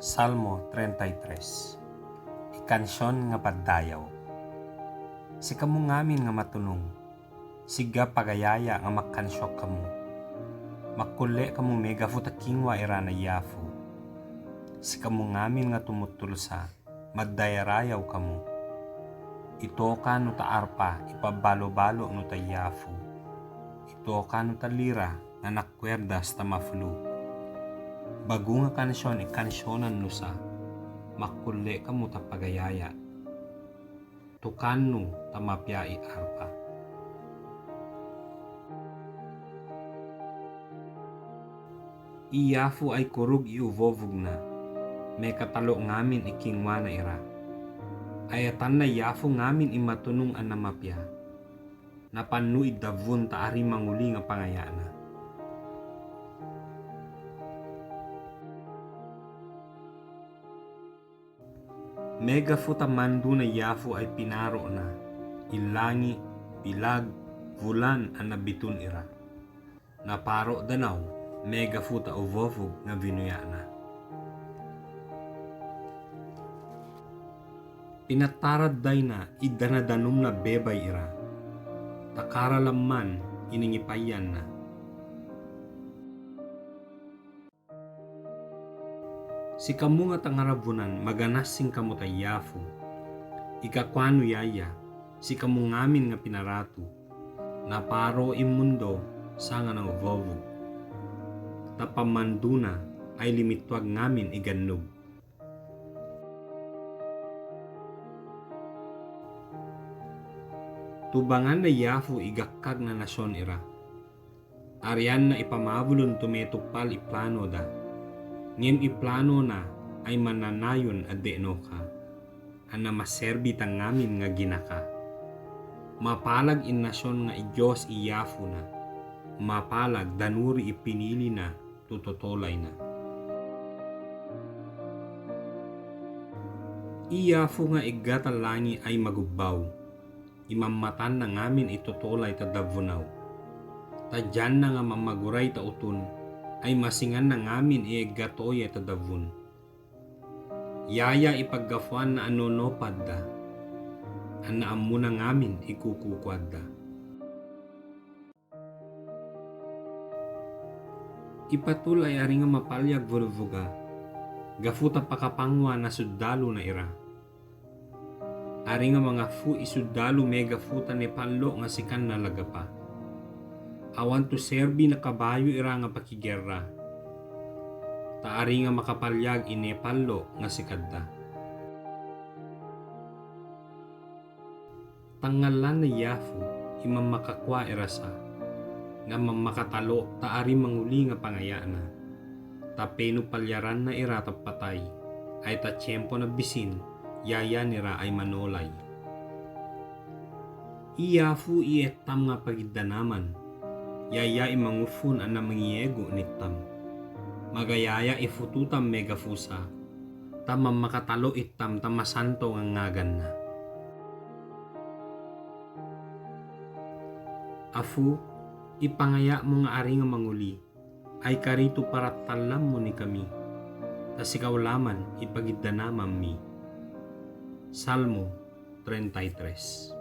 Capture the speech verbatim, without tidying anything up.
Salmo treinta y tres. Ikansyon nga padayaw. Sikamu ngamin nga matunung, siga pagayaya nga makansyon kamu. Makole kamu megafut a kingwa iran a yafu. Sikamu ngamin nga tumutulsa, madayarayaw kamu. Itoka nota arpa, ipabalobalo nota yafu. Itoka nota lira, nga nakwerdas ta mafulu. Bago nga kansyon i kansyonan nusa, makole kamu ta pagayaya. Tukannu ta mapiya i arpa. I yafu ay kurug i uvovug na, mekatalo ngamin i kingwa na ira. Ay atan na yafu ngamin i matunung a na mapiya. Na pannu i davun ta ari manguli nga pangaya na. Megafut a mandu na yafu ay pinaro na, i langi, bilag, vulan a na bitun ira. Na paro danaw, megafut a uvovug nga binuya na. Pinatarad da i na i danadanum na bebay ira. Ta karalaman i ningipayan na. Sikamu nga tangarabunan, maganasing kamu ta yafu. Ika kowa nu yaya, sikamu ngamin nga pinaratu. Na paro i mundo sanga na uvovug. Ta pamandu na ay limitwag ngamin i ganug. Tubangan na yafu i gakag na nasyon ira. Ariyan na i pamabulun tumetupal i plano da. Ngem i plano na ay mananayon a de noka. A na maserbi ta ngamin nga ginaka. Mapalag i nasyon nga i Diyos i yafu na. Mapalag danuri i pinili na tutotolay na. I yafu nga i gata langi ay magubbaw. I mamatan na ngamin i totolay ta davun aw. Ta diyan na nga mamaguray ta utun, ay masingan na ngamin i eggatoye ta davun. Yaya i paggafuan na anonopad da, a na amuna ngamin i kukukwad da. I patul ay ari nga mapalyag vuruvuga, gafuta pakapangwa na sudalu na ira. Ari nga mangafu i sudalu megafuta nepallo nga sikan na lagapa. Awan tu serbi na kabayu ira nga pakigerra. Ta ari nga makapalyag i nepallo nga sikadda. Tangalan na yafu i mamakakwa ira sa, nga mamakatalo ta ari manguli nga pangaya na. Ta penu palyaran na ira ta patay, ay ta tiyempo na bisin, yaya nira ay manolay. I yafu i ettam nga pagidanaman, yaya i mangufun a na mangiegu nittam. Magayaya i fututam megafu sa, ta mamakatalo ittam ta masanto nga ngagan na. Afu, i pangaya mo nga ari nga manguli, ay karitu para talam mo ni kami, ta sikaw laman i pagidanaman mi. Salmo treinta y tres.